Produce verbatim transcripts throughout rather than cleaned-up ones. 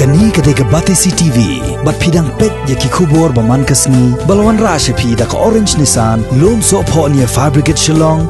Kane ka dei ka Batesi T V, bad phi dang peit ïa ki khubor ba man ka sngi, ba la wanrah sha phi da ka Orange Nissan, Lumsohphoh near Fire Brigade Shillong.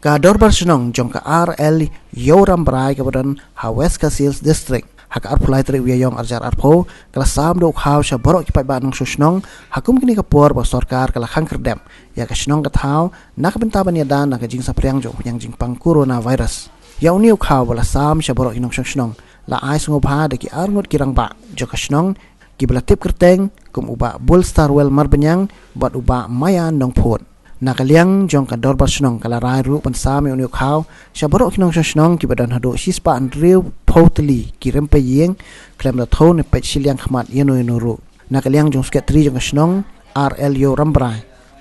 Ka Dorbar Shnong jong ka R L Ïewrambrai kaba don ha West Khasi Hills District, ha ka arphew lai tarik u Ïaïong arhajar arphew, ka la sam da u khaw sha baroh ki paidbah nongshong shnong, ha kum kane ka por ba sorkar ka la khang kyrdem ïa ka shnong ka thaw na ka bynta ban ïada na ka jingsaphriang jong u khñiang jingpang coronavirus. Ïa une u khaw ba la sam sha baroh ki nongshong shnong, la ai sngewbha da ki arngut ki rangbah jong ka shnong, kiba la tip kyrteng kum u Bah Bulstarwell Marbaniang bad u Bah Maïan Nongphut. Na ka liang jong ka Dorbar Shnong, ka la rai ruh ban sam ïa une u khaw sha baroh ki nongshong shnong kiba don haduh shispah hynriewphew tylli ki rympei ïing, khlem da thew ne peit shiliang khmat ïano ïano ruh. Na ka liang jong u Sekretari jong ka shnong R L Ïewrambrai,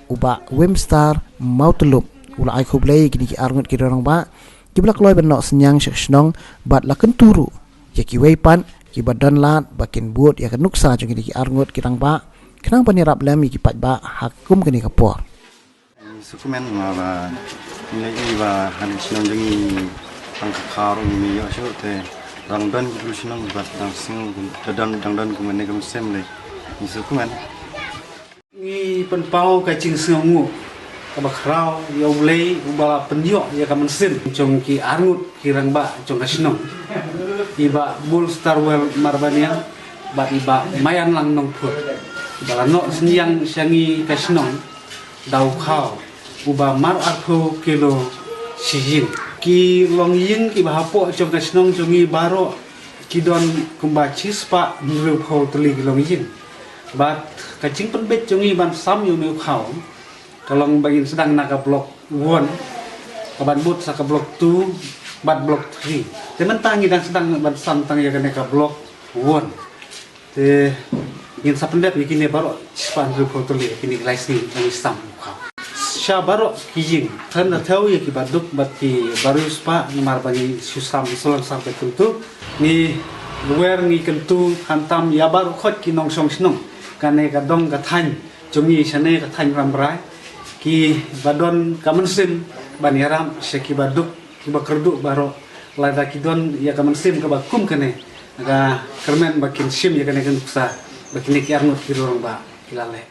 u Bah Wimstar Mawtlup, u la ai khublei ïa kine ki arngut ki rangbah kiba la kloi ban noh synñiang sha ka shnong, bad la kyntu ruh ïa kiwei pat kiba don lad ba kin bud ïa ka nuksa jong kine ki arngut ki rangbah, khnang ban ïarap lem ïa ki paidbah ha kum kane ka por. Ngi sngewkmen ba ngi la ïohi ba ha ka shnong jong ngi tang ka khaw ruh ngim ïoh shuh, te dang don ki briew shnong bad dang sngew, dang don, dang don kumne ka mynsiem lei. Ngi sngewkmen. Ngi pynpaw ka jingsngewnguh kaba khraw ïa U Blei uba la pynïoh ïa ka mynsiem jong ki arngut ki rangbah jong ka shnong, i Bah Bulstarwell Marbaniang bad i Bah Maïanlang Nongphut, ba la noh synñiang sha ngi ka shnong da u khaw uba mar arphew kilo shi ïing. Ki longïing kiba hapoh jong ka shnong jong ngi baroh ki don kumba shispah hynriewphew tylli ki longïing. Bad ka jingpynbeit jong ngi ban sam ïa une u khaw ka long ba ngin sdang na ka Block One, ka ban bud sa ka Block Two bad Block Three. Te mynta ngi dang sdang ban sam tang ïa kane ka Block One. Te ngin sa pyndep ïa kine baroh shispah hynriewphew tylli, kine ki lai sngi ba ngi sam ïa u khaw. Sha baroh ki ïing, khlem da thew ïa kiba duk bad kiba riewspah, namar ba ngi shu sam, shu long sam peit kumto. Ngi wer ngi kyntu khamtam ïa baroh khoit ki nongshong shnong kane ka dong ka thaiñ jong ngi shane ka thaiñ Rambrai, kiba don ka mynsiem ban ïarap sha kiba duk kiba kyrduh baroh. Lada ki don ïa ka mynsiem kaba kum kane, nga kyrmen ba kin shim ïa kane ka nuksa ba kine ki arngut ki rangbah ki la leh.